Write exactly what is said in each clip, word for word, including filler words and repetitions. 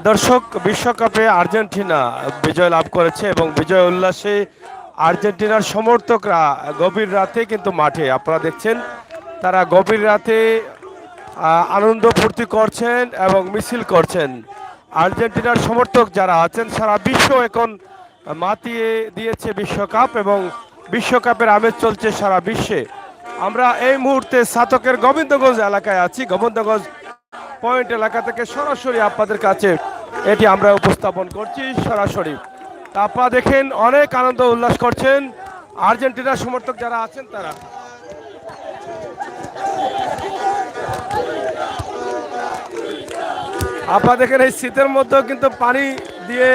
দর্শক, বিশ্বকাপে আর্জেন্টিনা বিজয় লাভ করেছে এবং বিজয় উল্লাসে আর্জেন্টিনার সমর্থকরা গভীর রাতে কিন্তু মাঠে, আপনারা দেখছেন, তারা গভীর রাতে আহ, আনন্দ ফুর্তি করছেন এবং মিছিল করছেন। আর্জেন্টিনার সমর্থক যারা আছেন, সারা বিশ্ব এখন মাতিয়ে দিয়েছে বিশ্বকাপ এবং বিশ্বকাপের আমেজ চলছে সারা বিশ্বে। আমরা এই মুহূর্তে ছাতকের গোবিন্দগঞ্জ এলাকায় আছি। গোবিন্দগঞ্জ পয়েন্ট এলাকা থেকে সরাসরি আপনাদের কাছে এটি আমরা উপস্থাপন করছি সরাসরি। তা আপনারা দেখেন, অনেক আনন্দ উল্লাস করছেন আর্জেন্টিনার সমর্থক যারা আছেন তারা। আপনারা দেখেন, এই শীতের মধ্যেও কিন্তু পানি দিয়ে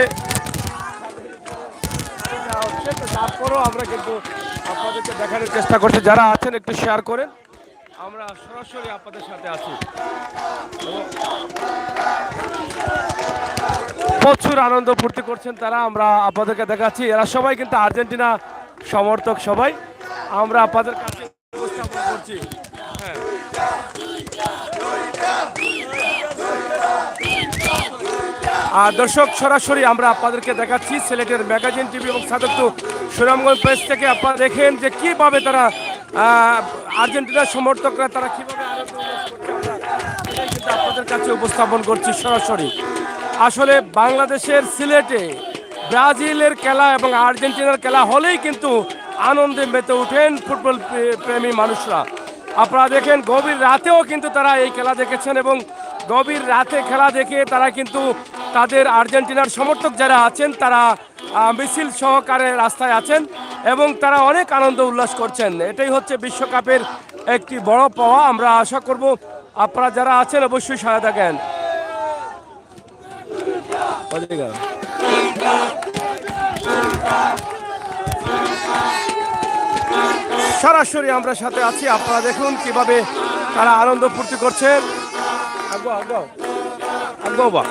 হচ্ছে, তো তারপরেও আমরা কিন্তু আপনাদেরকে দেখানোর চেষ্টা করছি। যারা আছেন, একটু শেয়ার করেন, আমরা সরাসরি আপনাদের সাথে আছি। প্রচুর আনন্দ ফুর্তি করছেন তারা, আমরা আপনাদেরকে দেখাচ্ছি। এরা সবাই কিন্তু আর্জেন্টিনা সমর্থক, সবাই। আমরা আপনাদের কাছে উপস্থাপন করছি। হ্যাঁ। আর দর্শক, সরাসরি আমরা আপনাদেরকে দেখাচ্ছি সিলেটের ম্যাগাজিন টিভি এবং ছাতক টু সুনামগঞ্জ পেজ থেকে। আপনারা দেখেন যে কিভাবে তারা, আহ, আর্জেন্টিনার সমর্থকরা তারা কিভাবে আনন্দ উল্লাস করছে, আমরা সেটাই কিন্তু আপনাদের কাছে উপস্থাপন করছি সরাসরি। আসলে বাংলাদেশের সিলেটে ব্রাজিলের খেলা এবং আর্জেন্টিনার খেলা হলেই কিন্তু আনন্দে মেতে উঠেন ফুটবল প্রে-, প্রেমী মানুষরা। আপনারা দেখেন, গভীর রাতেও কিন্তু তারা এই খেলা দেখেছেন এবং গভীর রাতে খেলা দেখে তারা কিন্তু তাদের আর্জেন্টিনার সমর্থক যারা আছেন, তারা, আহ, মিছিল সহকারে রাস্তায় আছেন এবং তারা অনেক আনন্দ উল্লাস করছেন। এটাই হচ্ছে বিশ্বকাপের একটি বড় পাওয়া। আমরা আশা করব আপনারা যারা আছেন অবশ্যই সাড়া থাকেন। সরাসরি আমরা সাথে আছি, আপনারা দেখুন কিভাবে তারা আনন্দ ফুর্তি করছেন। আগো, আগো, আগো বা।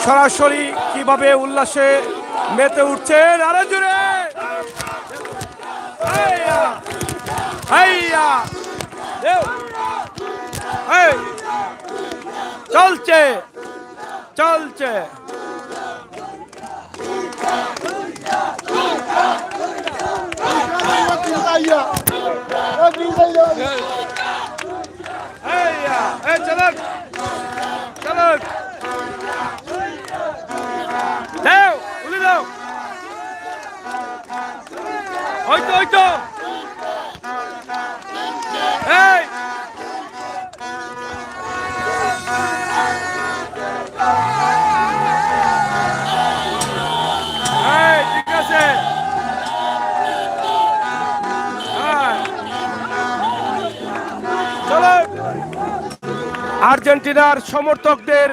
সরাসরি কিভাবে উল্লাসে মেতে উঠছেন, আরো জোরে। হেইয়া! হেইয়া! দেও! এই! চলছে! চলছে! হেইয়া! এই, চলুন! চলুন! দেও! গুলি দেও! ওই তো, ওই তো। এই। এই, ঠিক আছে। হ্যাঁ। চলো। আর্জেন্টিনার সমর্থকদের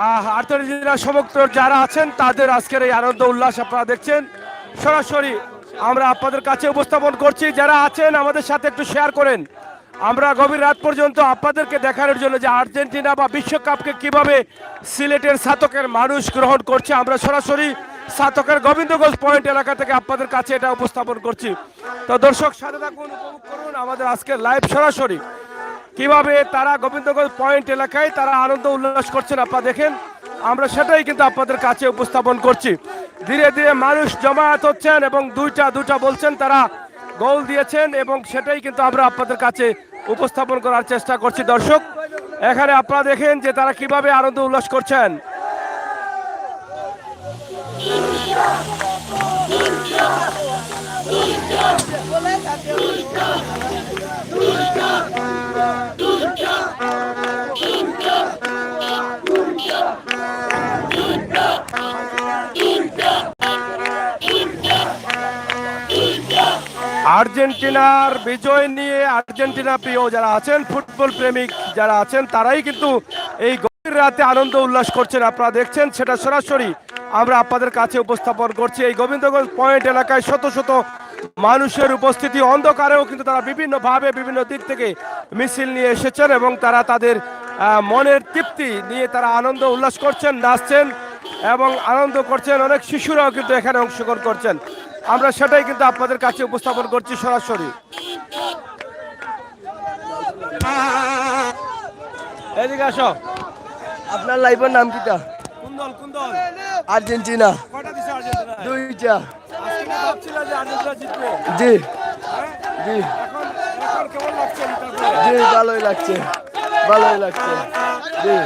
আহ, আর্জেন্টিনা সমর্থক যারা আছেন, তাদের আজকের এই আনন্দ উল্লাস আপনারা দেখছেন সরাসরি। আমরা আপনাদের কাছে উপস্থাপন করছি। যারা আছেন, আমাদের সাথে একটু শেয়ার করেন। আমরা গভীর রাত পর্যন্ত আপনাদেরকে দেখানোর জন্য যে আর্জেন্টিনা বা বিশ্বকাপকে কিভাবে সিলেটের ছাতকের মানুষ গ্রহণ করছে, আমরা সরাসরি ছাতকের গোবিন্দগঞ্জ পয়েন্ট এলাকা থেকে আপনাদের কাছে এটা উপস্থাপন করছি। তো দর্শক, সাথে থাকুন, উপভোগ করুন আমাদের আজকের লাইভ সরাসরি। কিভাবে তারা গোবিন্দগঞ্জ পয়েন্ট এলাকায় তারা আনন্দ উল্লাস করছেন, আপনারা দেখেন, আমরা সেটাই কিন্তু আপনাদের কাছে উপস্থাপন করছি। ধীরে ধীরে মানুষ জমায়েত হচ্ছেন এবং দুইটা দুটা বলছেন, তারা গোল দিয়েছেন এবং সেটাই কিন্তু আমরা আপনাদের কাছে উপস্থাপন করার চেষ্টা করছি। দর্শক, এখানে আপনারা দেখেন যে তারা কিভাবে আনন্দ উল্লাস করছেন। আর্জেন্টিনার বিজয় নিয়ে আর্জেন্টিনা প্রিয় যারা আছেন, ফুটবল প্রেমিক যারা আছেন, তারাই কিন্তু এই গভীর রাতে আনন্দ উল্লাস করছেন। আপনারা দেখছেন সেটা সরাসরি আমরা আপনাদের কাছে উপস্থাপন করছি। এই গোবিন্দগঞ্জ পয়েন্ট এলাকায় শত শত মানুষের উপস্থিতি, অন্ধকারেও কিন্তু তারা বিভিন্নভাবে বিভিন্ন দিক থেকে মিছিল নিয়ে এসেছেন এবং তারা তাদের, আহ, মনের তৃপ্তি নিয়ে তারা আনন্দ উল্লাস করছেন, নাচছেন এবং আনন্দ করছেন। অনেক শিশুরাও কিন্তু এখানে অংশগ্রহণ করছেন। আমরা সেটাই কিন্তু আপনাদের কাছে উপস্থাপন করছি সরাসরি। এদিকে আসো। আপনার লাইভের নাম কিতা? কোন দল, কোন দল? আর্জেন্টিনা। কয়টা দিছে আর্জেন্টিনা? দুইটা। আজকে কি ভাবছিলা যে আর্জেন্টিনা জিতবে? জি। হ্যাঁ? জি। এখন, এখন কেমন লাগছে জিতার পরে? জি, ভালোই লাগছে, ভালোই লাগছে। জি।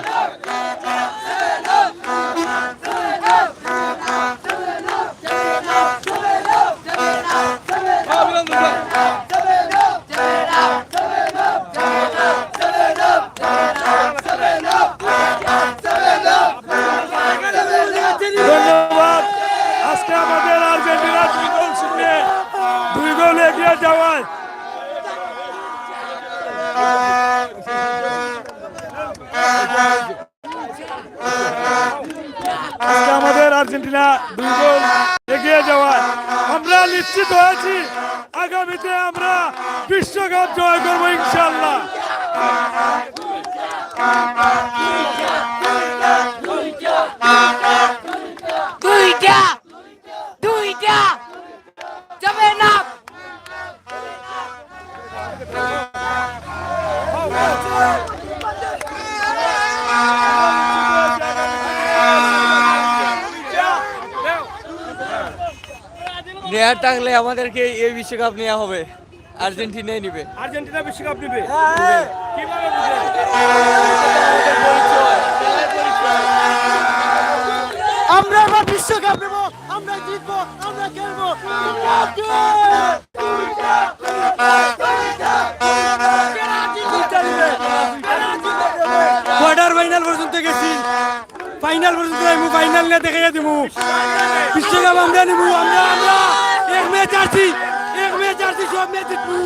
ধন্যবাদ। আজকে আমাদের আর্জেন্টিনা দুই গোল শূন্যে, দুই গোল এগিয়ে যাওয়ায় আজকে আমাদের আর্জেন্টিনা দুই গোল এগিয়ে যাওয়ায় আমরা নিশ্চিত হয়েছি, আগামীতে আমরা বিশ্বকাপ জয় করবো ইনশাআল্লাহ। দুইটা, দুইটা, যাবে না। নেয়ার টানলে আমাদেরকে এই বিশ্বকাপ নেওয়া হবে, আর্জেন্টিনাই নিবে। আর্জেন্টিনা বিশ্বকাপ নিবে। কিভাবে বুঝলেন? আমরা এবার বিশ্বকাপ নেব, আমরা জিতবো, আমরা খেলবো। কোয়ার্টার ফাইনাল পর্যন্ত গেছি, ফাইনাল পর্যন্ত যাইমু, ফাইনাল নিয়ে দেখাইয়া দিমু। বিশ্বকাপ আমরা নিমু, আমরা, আমরা এক ম্যাচ আছি, এক ম্যাচ আছি, সব ম্যাচ জিতমু।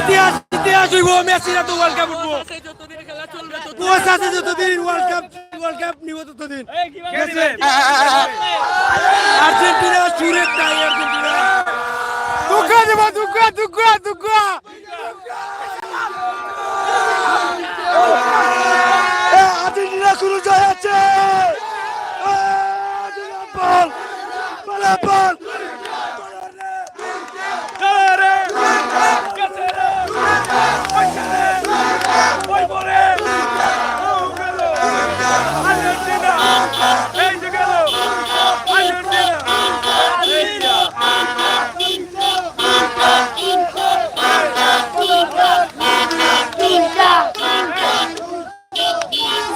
ইতিহাস, ইতিহাস হইব, মেসিরা তো ওয়ার্ল্ড কাপ উঠবো। কোচ আছে যতদিন, ওয়ার্ল্ড কাপ, ওয়ার্ল্ড কাপ নিব ততদিন। আর্জেন্টিনা সুরের তাই আর্জেন্টিনা। দুগ্গা দেব, দুগ্গা, দুগ্গা, দুগ্গা। এ, আর্জেন্টিনা শুরু জয় আছে। এ, আর্জেন্টিনা বল, বল, বল।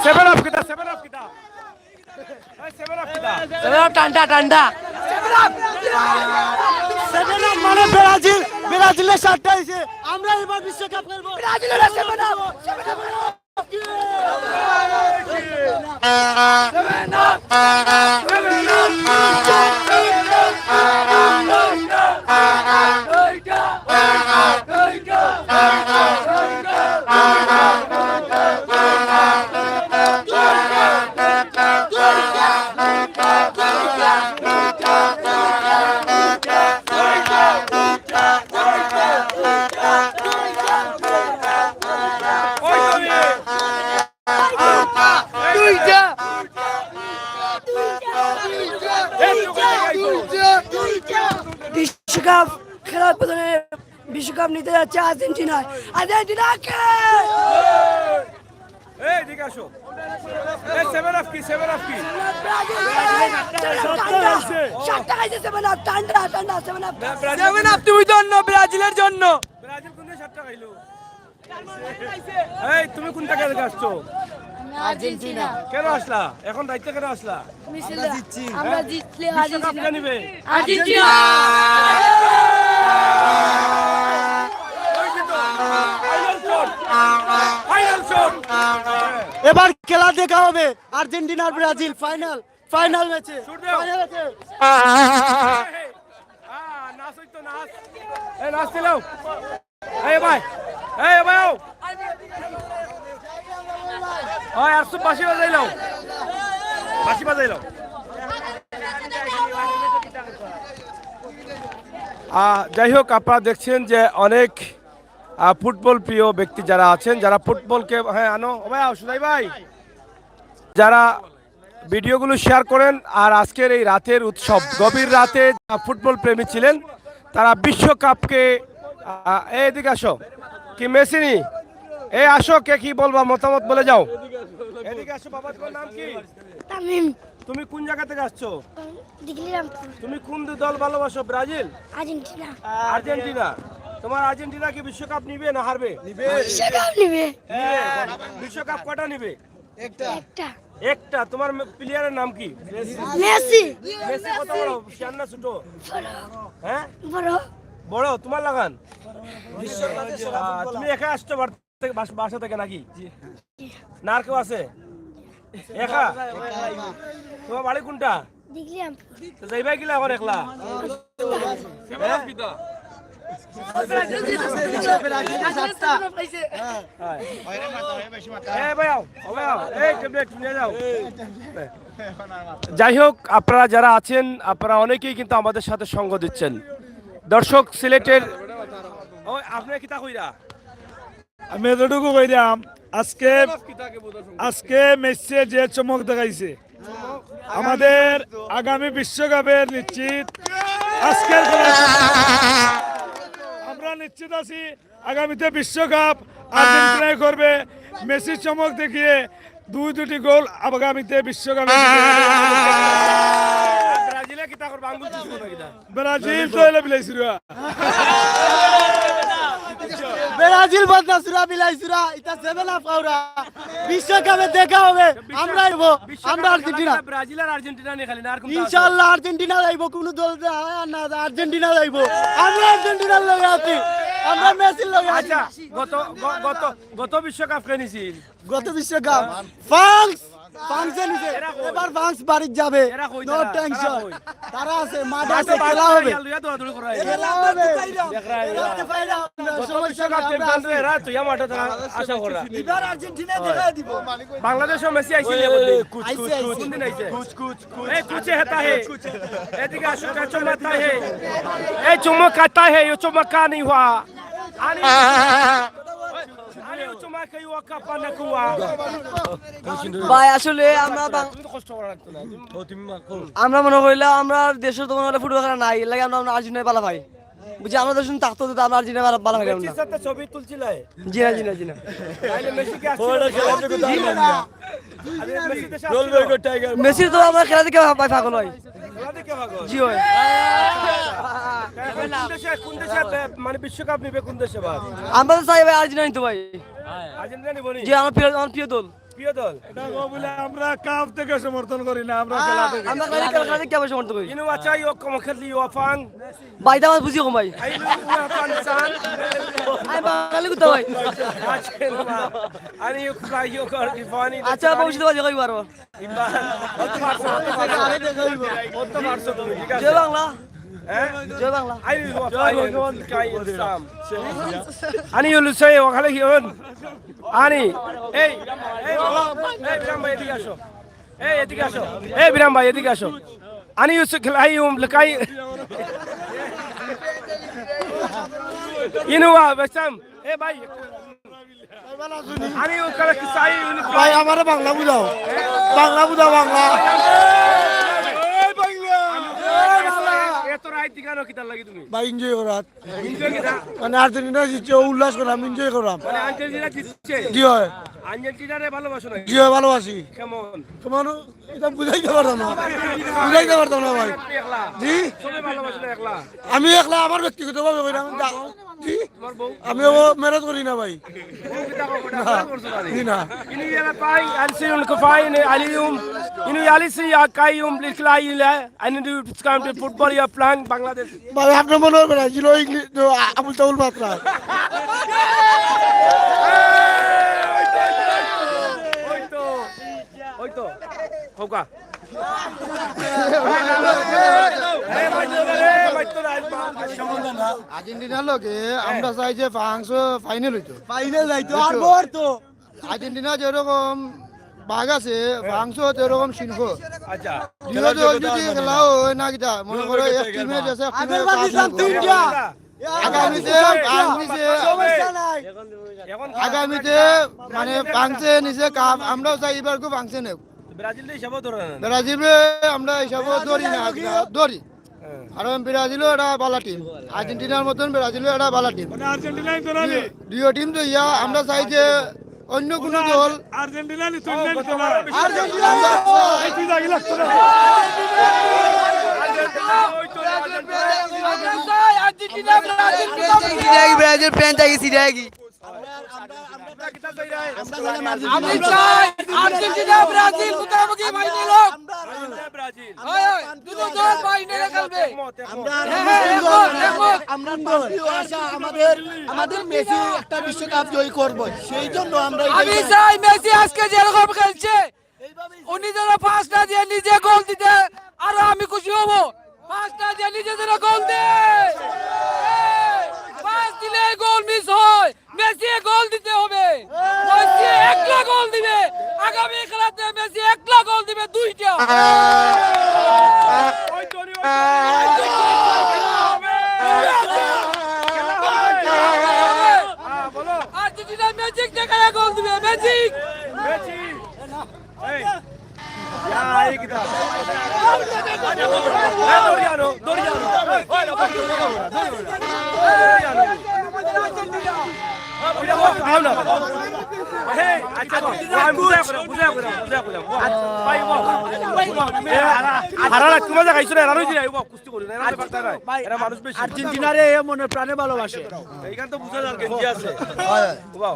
সেভেন আপ কিতা, সেভেন আপ কিতা? এই সেভেন আপ কিতা? সেভেন আপ ঠান্ডা, ঠান্ডা। সেভেন আপ মানে ব্রাজিল, ব্রাজিলের সাতটা হইছে। আমরা এবার বিশ্বকাপ খেলবো। ব্রাজিলের সেভেন আপ, সেভেন আপ। বিশ্বকাপ খেলার প্রথমে বিশ্বকাপ নিতে যাচ্ছে আর্জেন্টিনায়। আর্জেন্টিনাকে! এই, এদিকে আসো। এই, সেভেন আপ কি? সেভেন আপ কি? ব্রাজিল! সাতটা খাইছে সেভেন আপ, ঠান্ডা, ঠান্ডা সেভেন আপ। সেভেন আপ তুমি জন্য, ব্রাজিলের জন্য। ব্রাজিল কোন সাতটা খাইলো? এই, তুমি কোন জায়গা থেকে আসছো? আর্জেন্টিনা। কেন আসলা? এখন রাইতে কেন আসলা? মিছিল আমরা জিতছি। আমরা জিতলে বিশ্বকাপ আর্জেন্টিনা। কে নিবে? আর্জেন্টিনা। এবার খেলা দেখা হবে আর্জেন্টিনার ব্রাজিল ফাইনাল, ফাইনাল ম্যাচে। ফাইনাল ম্যাচে। আহ, নাচ হইতো, নাচ। এই, নাচ দিলাও। এই ভাই, এই ভাই, আও। ওই, আর সব বাঁশি বাজাইলাও। বাঁশি বাজাইলাও। আহ, যাই হোক, আপনারা দেখছেন যে অনেক, আহ, ফুটবল প্রিয় ব্যক্তি যারা আছেন, যারা ফুটবলকে, হ্যাঁ, আনো, ও ভাই, আও, সুজাই ভাই। যারা ভিডিওগুলো শেয়ার করেন। আর আজকের এই রাতের উৎসব, গভীর রাতে যারা ফুটবল প্রেমী ছিলেন, তারা বিশ্বকাপকে, আহ, এই এদিকে আসো। কি মেসি নি? এই আসো, কে কি বলবা, মতামত বলে যাও। এদিকে আসো বাবা, তোমার নাম কি? তামিম। তুমি কোন জায়গা থেকে আসছো? দিঘলি রামপুর। তুমি কোন দল ভালোবাসো, ব্রাজিল? আর্জেন্টিনা। আর্জেন্টিনা। তোমার আর্জেন্টিনা কি বিশ্বকাপ নিবে না হারবে? বিশ্বকাপ নিবে। নিবে। বিশ্বকাপ কটা নিবে? একটা। একটা। তোমার প্লেয়ারের নাম কি? মেসি। মেসি কত বড়? শিয়ান না ছোট? বড়। হ্যাঁ? বড়। বড়, তোমার লাখান? আহ, তুমি একা আসছো বাড়ি থেকে, বাস-, বাসা থেকে নাকি? না আর কেউ আছে? একা? তোমার বাড়ি কোনটা? দিঘলি রামপুর। তো যাইবা কিলা এখন একলা? হ্যাঁ? এই ভাই আও, ও ভাই আও, এই ট্যাবলেট নিয়ে যাও। যাই হোক, আপনারা যারা আছেন, আপনারা অনেকেই কিন্তু আমাদের সাথে সঙ্গ দিচ্ছেন। দর্শক সিলেটের, ও, আপনি কিতা কইরা? আমি এতটুকু কইরাম, আজকে, আজকে মেসিয়ে যে চমক দেখাইছে, আমাদের আগামী বিশ্বকাপের নিশ্চিত আজকের খেলা। আমরা নিশ্চিত আছি আগামীতে বিশ্বকাপ আর্জেন্টিনায় করবে। মেসির চমক দেখিয়ে দুই দুটি গোল আগামীতে বিশ্বকাপে। ব্রাজিলে কিতা করবে? আঙ্গুল চুষবো না কিতা? ব্রাজিল তো এলে বিলাইছুরা। ব্রাজিল বদনা সুরা বিলাইছুরা, ইতা সেভেন আপ খাওরা। বিশ্বকাপে দেখা হবে, আমরা আইবো, আমরা আর্জেন্টিনা। ব্রাজিল আর আর্জেন্টিনা নিয়ে খালি না, আর কোনটা আছে? ইনশাআল্লাহ আর্জেন্টিনা যাইবো, কোনো দল যা হয় আর না, আর্জেন্টিনা যাইবো। আমরা আর্জেন্টিনার লগে আছি, আমরা মেসির লগে আছি। আচ্ছা, গত, গ-, গত, গত বিশ্বকাপ কে নিছিল? গত বিশ্বকাপ ফ্রান্স, ফ্রান্সে নিছে। এরা কই? এবার ফ্রান্স বাড়িত যাবে। এরা কই নো তারা? টেনশন। তারা কই? তারা আছে, মাঠে আছে, খেলা হবে। লইয়া দৌড়াদৌড়ি করা হয়। খেলা হবে। দেখরা এরা। দেখতে পাই না আমরা, গত সমস্যা বিশ্বকাপ নাই, আমরা চ্যাম্পিয়ন আছি। এরা তো ইয়া মাঠে তারা আশা করা। এবার আর্জেন্টিনা দেখা দিব। বাংলাদেশও মেসি আইছিল নি? কোন দিন আইছে? এই কুচে হেতা হে। এদিকে আসো, চুমা কাতা হে। এই চুমা কাতা হে, ইয়ে চুমা কা নেই হুয়া। আরে, আরে, ইয়ে চুমা কা ইয়ে কা পা না কুয়া। ভাই, আসলে আমরা বাং-, তুমি তো কষ্ট করা লাগতো না। আমরা মনে করিলাম আমরা দেশে তো মনে হয় ফুটবল খেলা নাই, এর লাগি আমরা, আমরা আর্জেন্টিনায় ভালা পাই। বুঝি, আমরা দেশে থাকতো তো আমরা আর্জেন্টিনায় ভালা, ভালা পাইলাম না। মেসির সাথে ছবি তুলছিলে? জি না, জি না, জি না। তাইলে মেসি কি আসছিল? ওরা খেলা তো কোথায় না? আরে, মেসি দেশে আসছিল? মেসি তো আমরা খেলা দেখে ভাই পাগল হয়। খেলা দেখে পাগল? জি হয়। এখন কোন দেশে, কোন দেশে, মানে, বিশ্বকাপ নিবে কোন দেশে ভাই? আমরা তো চাই ভাই আর্জেন্টিনা নিতে ভাই। আর্জেন্টিনা নিব নি? জি, আমার প্রিয়, আমার প্রিয় দল। প্রিয় দল। এটা গো বলে আমরা কাপ থেকে সমর্থন করি না, আমরা খেলা থেকে। আমরা খালি খেলা, খেলা দেখে আমরা সমর্থন করি। ইনু আচ্ছা, ইয়ো কম খেলি, ইয়ো ফাং। ভাই, এটা আমার বুঝি কম ভাই। আই ইনু আফান সান। আমি বাঙালি কোথাও ভাই। আচ্ছা, ইনু মা। আরে ইয়ো কুকা, ইয়ো কর, ইফানি। আচ্ছা, ভবিষ্যতে বাজে কই পারবো। ইমরান, অত পারছো, অত পারছো। অত পারছো তুমি, ঠিক আছে? জয় বাংলা। হ্যাঁ? জয় বাংলা। আই ইনু আফান সান। আনি ইউলুসে, ওখানে কি হন? আনি, এই, এই, এই, বিরাম ভাই, এদিকে আসো। এই, এদিকে আসো। এই, বিরাম ভাই, এদিকে আসো। আনি ইউসুফ খেলাই উম, লুকাই। ইনুয়া, বেসাম। এ ভাই। আনি ইউসুফ খেলাই কিসাই ইউনিট ভাই, আমারে বাংলা বুঝাও। বাংলা বুঝাও, বাংলা। এই বাংলা। এত রাইত দিগানো কিতার লাগি তুমি? ভাই, এনজয় করাত। মানে আর্জেন্টিনা জিতছে, ও উল্লাস করাম, এনজয় করাম। মানে আর্জেন্টিনা জিতছে? জি হয়। আর্জেন্টিনারে ভালোবাসো নাকি? জি হয়, ভালোবাসি। কেমন? কেমন? এটা বুঝাইতে পারতাম না, বুঝাইতে পারতাম না ভাই। আপনি একলা? জি? সবাই ভালোবাসো না একলা? আমি একলা আমার ব্যক্তিগতভাবে কইলাম, আমি দা-, জি? তোমার বউ? আমি ও ম্যারেজ করি না ভাই। বউ কিতা করবো? না। জি না। ইনু ইয়ালা পাই, আনসি উনকো পাই নে, আলিউম। ইনু ইয়ালিসি ইয়া কাইউম লিখলা ইলা। I need to come to football, you are playing Bangladesh. ভাই, আপনি মনে হয় ব্রাজিল, ও ইংলিশ, তো আ-, আবুল তাবুল মাত্রা। ওই তো, ওই তো, খোকা। আর্জেন্টিনার লগে আমরা চাই যে ফ্রান্স ফাইনাল হইতো। ফাইনাল যাইতো, আর বড় তো। আর্জেন্টিনা যেরকম বাঘ আছে, ফ্রান্সও তেরকম সিংহ। আচ্ছা। দুইও দল যদি খেলা হয় না কিতা, মনে করো এক টিমে যেছে এক টিমে আগের বার পাঁচ দিছিলাম তিনটা। আগামীতে ফ্রান্স নিছে, সমস্যা নাই। আগামীতে মানে ফ্রান্সে নিছে কাপ, আমরাও চাই এবার খুব ফ্রান্সে নেব। ব্রাজিল তো হিসাবও ধরে না। ব্রাজিলে আমরা হিসাবও ধরি না, ধরি। কারণ ব্রাজিলও একটা ভালা টিম, আর্জেন্টিনার মতন ব্রাজিলও একটা ভালা টিম। মানে আর্জেন্টিনাই তো না নি? দুইও টিম তো ইয়া, আমরা চাই যে অন্য কোনো দল আর্জেন্টিনা নি, তুই জানিস তো না? আর্জেন্টিনা। এই তুই জাগি লাগতো না। আর্জেন্টিনা, ব্রাজিল, ব্রাজিল, ফ্যান থাকি সিরিয়াগি। আমি চাই আর্জেন্টিনা ব্রাজিল মুখোমুখি ফাইনাল হোক। হয়, হয়, দুটো দল ফাইনালে খেলবে। আমরা হ্যাঁ, হ্যাঁ, একমত, একমত। আমরা প্রান্তীয় আশা, আমাদের, আমাদের মেসি একটা বিশ্বকাপ জয় করবে, সেই জন্য আমরা এই আমি চাই মেসি আজকে যেরকম খেলছে, উনি যেন পাস না দিয়ে নিজে গোল দিতে, আরো আমি খুশি হব। পাস না দিয়ে নিজে যেন গোল দেয়, পাস দিলে গোল মিস হয়। মেসি গোল দিতে হবে, মেসি একলা গোল দিবে। আগামী খেলাতে মেসি একলা গোল দিবে দুইটা। আর্জেন্টিনা ম্যাজিক দেখায় গোল দিবে, ম্যাজিক। এই। ইয়া, এই কিতা? এই, দৌড়ি আনো, দৌড়ি আনো। এই, দৌড়ি আনো। এই, আচ্ছা, আমি বুঝাই কইরাম, বুঝাই কইরাম, বুঝাই কইরাম। ভাই, বাহ। এ, হারা, হারা রাত তোমার জায়গায় আইছো না, হারা রইছি না, বাহ। কুস্তি করি না, এরা পারতা না। ভাই, এরা মানুষ বেশি। আর্জেন্টিনারে এ মনে প্রাণে ভালোবাসে। এইখান তো বুঝা যার গেঞ্জি আছে। বাহ।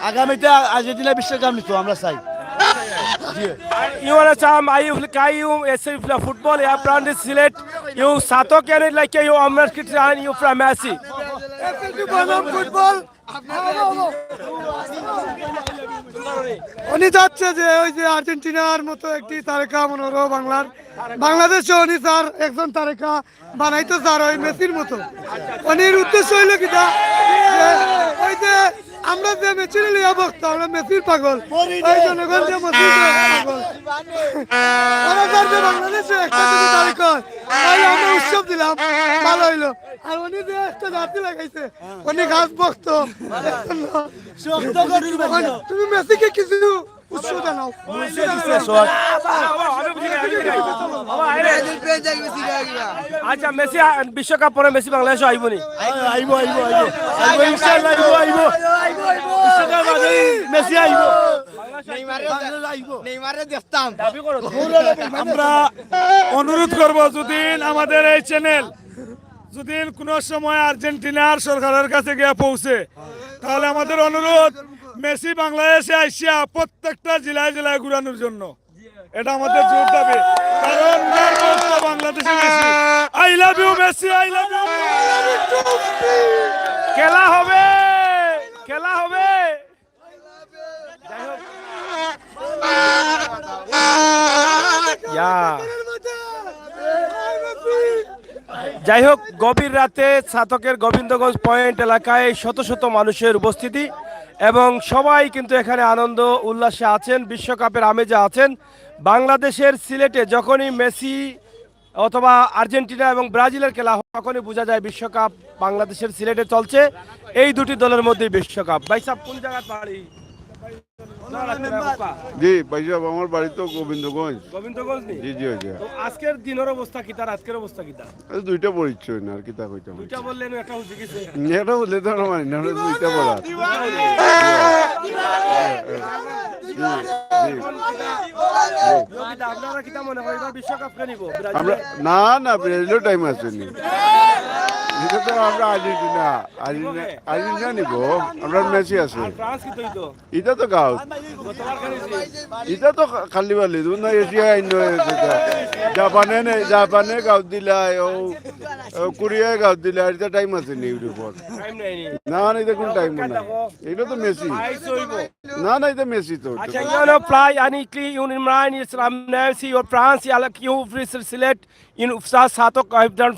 আগামীতে আর্জেন্টিনা বিশ্বকাপ নিত, আমরা চাই। জি। You wanna come, I you like you, S F football, you have brand is Sylhet, you Satok and like you, Amra Kit and you from Messi. Football. উনি চাচ্ছে যে ওই যে আর্জেন্টিনার মতো একটি তারকা মনে হলো বাংলার, বাংলাদেশে উনি স্যার একজন তারকা বানাইতো স্যার ওই মেসির মতো। উনির উদ্দেশ্য হইলো কিতা? যে ওই যে আমরা যে মেসির লিয়া ভক্ত, আমরা মেসির পাগল। ওই জনগণ যে মেসির পাগল। ওরা স্যার যে বাংলাদেশে একটা যদি তারকা হয়, তাহলে আমরা উৎসব দিলাম, ভালো হইলো। আর উনি যে একটা জার্সি লাগাইছে, উনি খাস ভক্ত। শক্ত গরুর বাচ্চা। তুমি মেসিকে কিছু উৎস জানাও। আচ্ছা, মেসি, আ, বিশ্বকাপ পরে মেসি বাংলাদেশে আইবো নি? আইবো, আইবো, আইবো। আইবো, ইনশাআল্লাহ আইবো, আইবো। বিশ্বকাপ বাদে মেসি আইবো। নেইমারে বাংলাদেশ আইবো। নেইমারে দেখতাম। আমরা অনুরোধ করব, যদি আমাদের এই চ্যানেল যদি কোনো সময় আর্জেন্টিনার সরকারের কাছে গিয়া পৌঁছে, তাহলে আমাদের অনুরোধ, মেসি বাংলাদেশে আইসা প্রত্যেকটা জেলায় জেলায় ঘুরানোর জন্য। এটা আমাদের জোর দাবি, কারণ উনার ভক্ত বাংলাদেশে Messi. I love you Messi, I love you। খেলা হবে, খেলা হবে। যাই হোক। ইয়া। যাই হোক, গভীর রাতে ছাতকের গোবিন্দগঞ্জ পয়েন্ট এলাকায় শত শত মানুষের উপস্থিতি এবং সবাই কিন্তু এখানে আনন্দ উল্লাসে আছেন, বিশ্বকাপের আমেজে আছেন। বাংলাদেশের সিলেটে যখনই মেসি অথবা আর্জেন্টিনা এবং ব্রাজিলের খেলা হয়, তখনই বোঝা যায় বিশ্বকাপ বাংলাদেশের সিলেটে চলছে। এই দুটি দলের মধ্যেই বিশ্বকাপ। ভাই সাহেব, কোন জায়গার বাড়ি? জি ভাই সাহেব, আমার বাড়ি তো গোবিন্দগঞ্জ। গোবিন্দগঞ্জ নি? জি, জি, জি। তো আজকের দিনের অবস্থা কিতা, রাতকের অবস্থা কিতা? এই দুইটা পড়িচ্ছে না, আর কিতা কইতাম? দুইটা বললে না, একটা বুঝে গেছে। এটা বললে তো আমরা মানি না, আমরা দুইটা বলা। জি, জি। আপনারা কিতা মনে হয় এবার বিশ্বকাপ কে নিব? আমরা, না, না, ব্রাজিলও টাইম আছে নি। এটা তো আমরা আর্জেন্টিনা, আর্জেন্টিনা, আর্জেন্টিনা নিব। আমরা মেসি আছে। আর ফ্রান্স কি তৈরি তো? এটা তো গাউত। এটা তো খা-, খালি বালি, তুমি না এশিয়া আইন নয়, এটা। জাপানে নেই, জাপানে গাউত দিলাই, ও, ও কোরিয়ায় গাউত দিলাই, আর এটা টাইম আছে নি ইউরোপর। টাইম নাই নি। না, না, এটা কোন টাইম না। এটা তো মেসি। আইস হইব। না, না, এটা মেসি তো। আচ্ছা, you know, play, Anikli, you in Imran, Islam, Nancy, your France, Alak, you, Frisel, Silet, in Ufsa, Satok, I've done,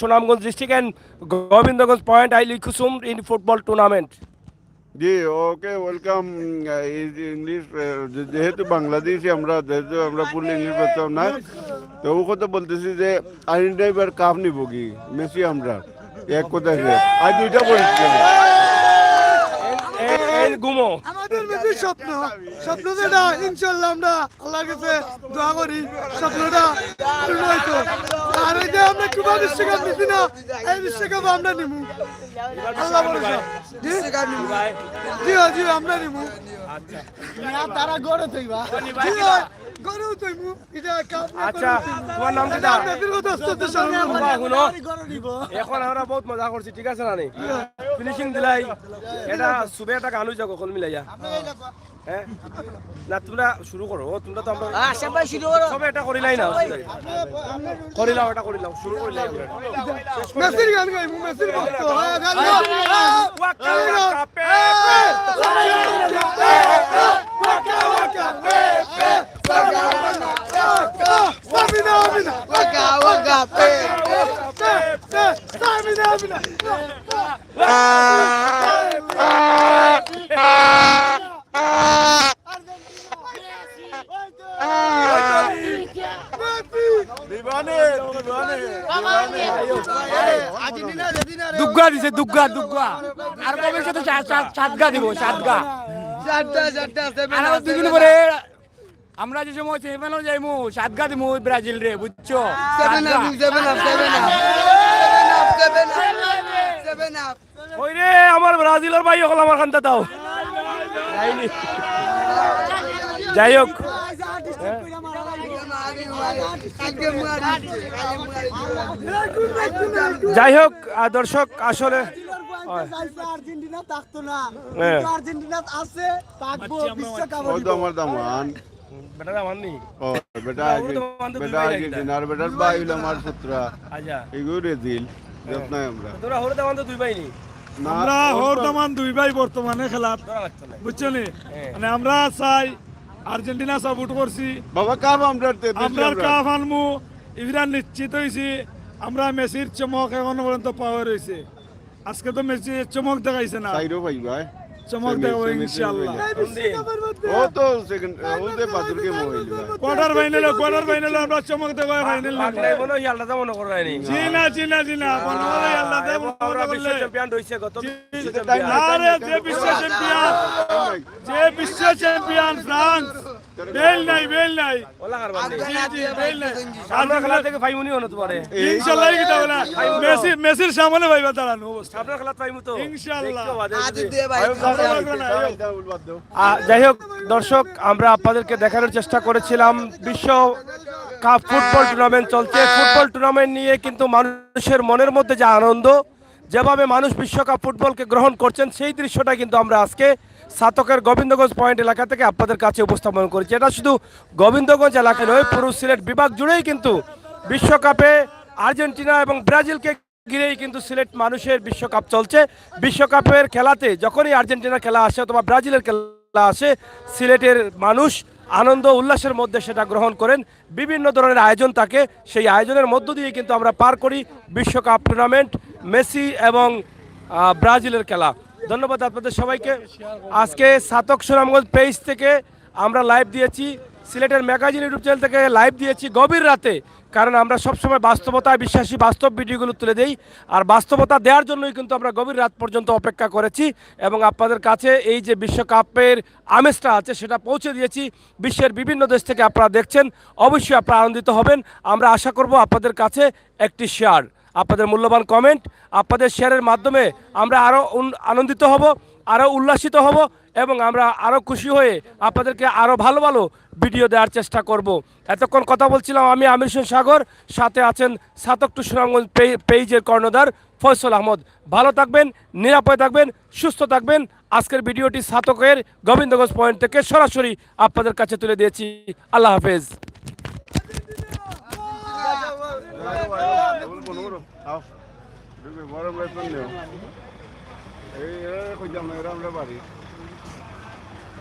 Sunamganj district and Gobindagaj point, I Kusum in football tournament. জি, ওকে, ওয়েলকাম। ইংলিশ, আহ, যে-, যেহেতু বাংলাদেশি আমরা, যেহেতু আমরা ফুল ইংলিশ বুঝতাম না, তো ও কথা বলতেছি যে আর্জেন্টিনা এবার কাপ নিব কি, মেসি আমরা, এক কথা আছে। আর দুইটা পরিস্থিতি। In, in ঘুমো। আমাদের মেসির স্বপ্ন, স্বপ্ন যেটা ইনশাল্লাহ আমরা আল্লাহর কাছে দোয়া করি স্বপ্নটা পূর্ণ হইতো। আর এই যে আমরা কিউবা বিশ্বকাপ নিছি না, এই বিশ্বকাপ আমরা নিমু, আল্লাহ ভরসা। জি, জি, জি, আমরা নিমু। তারা গড়ে তুইবা। জি, গড়েও তুইমু। এটা কাপ না আচ্ছা, করে তোমার নাম কি? আমরা মেসির কথা আস্তে আস্তে স্মরণ করবো। বাবা, হুনো, এখন আমরা বহুত মজা করছি, ঠিক আছে না নি? ফিনিশিং দিলাই, এটা সুবে একটা গান হয়ে যাবো কল মিলাইয়া। হ্যাঁ, না, তোমরা শুরু করো। ও, তোমরা তো আমরা আশা ভাই শুরু করো। সবে এটা করিলাই না। করিলাও, এটা করিলাও, শুরু করিলাই আমরা। মেসির গান গাইবো, মেসির ভক্ত। হ্যাঁ, গান গাও। ওয়াকা ওয়াকা পে পে। সামিনা, আমিনা। ওয়াকা ওয়াকা পে। পে, পে, সামিনা, আমিনা। দিবানে, দিবানে, দিবানে। দুগ্গা দিছে, দুগ্গা, দুগ্গা। আর কবে সাথে সাতগা দিব, সাতগা। চারটা চারটা সেভেন আর আরো দুদিন পরে আমরা যে সময় সেমিফাইনাল যাইমু, সাতগা দিমু ওই ব্রাজিল রে, বুঝছো? Seven up seven up seven up seven up seven up ওই রে, আমার ব্রাজিলের ভাই, অকল আমার খান্তা দাও। যাই হোক, যাই হোক, আহ, দর্শক, আসলে আর্জেন্টিনা থাকতো না, হ্যাঁ। আর্জেন্টিনা আছে, থাকবো বিশ্বকাপ। ওই তো আমার দামান। বেটা আমার নি। ও, বেটা না, আগে, ওই তো আমাদের বেটা দুই ভাই আগে একটা। দিন, আর বেটার ভাই হইলো আমার পুত্রা। আচ্ছা, এগুলো রেজিল, যত্ন আমরা। তোরা হরে দামান তো দুই ভাই নি। না, আমরা ওর হর তো- দামান দুই ভাই বর্তমানে খেলাত, তোরা লাগতো না। বুঝছো নি? হ্যাঁ। মানে আমরা চাই আর্জেন্টিনা সাপোর্ট করছি, বাবা কাপ আমরা তে-, বেশি আমরার আমরা। কাপ আনমু, ইভরা নিশ্চিত হইছি। আমরা মেসির চমক এখনো পর্যন্ত পাওয়া রয়েছে। আজকে তো মেসি চমক দেখাইছে না, সাইরো ভাই ভাই। চমক সেমি, দেখাবো সেমি, ইনশাআল্লাহ। সেমি। ও তো সেকেন্ড, ও তো বাদুর গেম হইল। কোয়ার্টার ফাইনাল, কোয়ার্টার ফাইনাল আমরা চমক দেখাবো ফাইনাল। পাগলাই মনে হয় আলাদা মনে করা হয়নি। জি না, জি না, জি না, মনে হয় আলাদা মনে আমরা করলে। বিশ্ব চ্যাম্পিয়ন হইছে গত জি, বিশ্ব চ্যাম্পিয়ন। আরে যে বিশ্ব চ্যাম্পিয়ন, যে বিশ্ব চ্যাম্পিয়ন ফ্রান্স, বেল নাই, বেল নাই। ওলা কারবার নেই। জি, জি, বেল নাই। আমরা খেলা থেকে ফাইমুনি হনো তোমারে। ইনশাআল্লাহ কি দাও না। মেসি, মেসির সামনে ভাইবা দাঁড়ানো অবস্থা। আপনার খেলা ফাইমু তো। ইনশাআল্লাহ। দেখতে হবে, আজ দেখতে দিয়ে ভাই ভালো লাগলো না, আয়ো। আহ, যাই হোক দর্শক, আমরা আপনাদেরকে দেখানোর চেষ্টা করেছিলাম বিশ্ব কাপ ফুটবল টুর্নামেন্ট চলছে। ফুটবল টুর্নামেন্ট নিয়ে কিন্তু মানুষের মনের মধ্যে যে আনন্দ, যেভাবে মানুষ বিশ্বকাপ ফুটবলকে গ্রহণ করছেন, সেই দৃশ্যটা কিন্তু আমরা আজকে ছাতকের গোবিন্দগঞ্জ পয়েন্ট এলাকা থেকে আপনাদের কাছে উপস্থাপন করেছি। এটা শুধু গোবিন্দগঞ্জ এলাকা নয়, পুরো সিলেট বিভাগ জুড়েই কিন্তু বিশ্বকাপে আর্জেন্টিনা এবং ব্রাজিলকে ঘিরেই কিন্তু সিলেট মানুষের বিশ্বকাপ চলছে। বিশ্বকাপের খেলাতে যখনই আর্জেন্টিনার খেলা আসে অথবা ব্রাজিলের খেলা আসে, সিলেটের মানুষ আনন্দ উল্লাসের মধ্যে সেটা গ্রহণ করেন। বিভিন্ন ধরনের আয়োজন থাকে, সেই আয়োজনের মধ্য দিয়ে কিন্তু আমরা পার করি বিশ্বকাপ টুর্নামেন্ট, মেসি এবং আহ, ব্রাজিলের খেলা। ধন্যবাদ আপনাদের সবাইকে। আজকে ছাতক সুনামগঞ্জ পেজ থেকে আমরা লাইভ দিয়েছি, সিলেটের ম্যাগাজিন ইউটিউব চ্যানেল থেকে লাইভ দিয়েছি গভীর রাতে, কারণ আমরা সবসময় বাস্তবতায় বিশ্বাসী, বাস্তব ভিডিওগুলো তুলে দেই। আর বাস্তবতা দেওয়ার জন্যই কিন্তু আমরা গভীর রাত পর্যন্ত অপেক্ষা করেছি এবং আপনাদের কাছে এই যে বিশ্বকাপের আমেজটা আছে সেটা পৌঁছে দিয়েছি। বিশ্বের বিভিন্ন দেশ থেকে আপনারা দেখছেন, অবশ্যই আপনারা আনন্দিত হবেন। আমরা আশা করব আপনাদের কাছে একটি শেয়ার, আপনাদের মূল্যবান কমেন্ট, আপনাদের শেয়ারের মাধ্যমে আমরা আরও উন- আনন্দিত হব, আরও উল্লাসিত হব এবং আমরা আরও খুশি হয়ে আপনাদেরকে আরও ভালো ভালো ভিডিও দেওয়ার চেষ্টা করব। এতক্ষণ কথা বলছিলাম আমি আমির হোসেন সাগর, সাথে আছেন ছাতক টু সুনামগঞ্জ পে- পেজের কর্ণধার ফয়সল আহমদ। ভালো থাকবেন, নিরাপদে থাকবেন, সুস্থ থাকবেন। আজকের ভিডিওটি ছাতকের গোবিন্দগঞ্জ পয়েন্ট থেকে সরাসরি আপনাদের কাছে তুলে দিয়েছি। আল্লাহ হাফেজ। এই, এরা কই যাম না, এরা আমরা বাড়ি।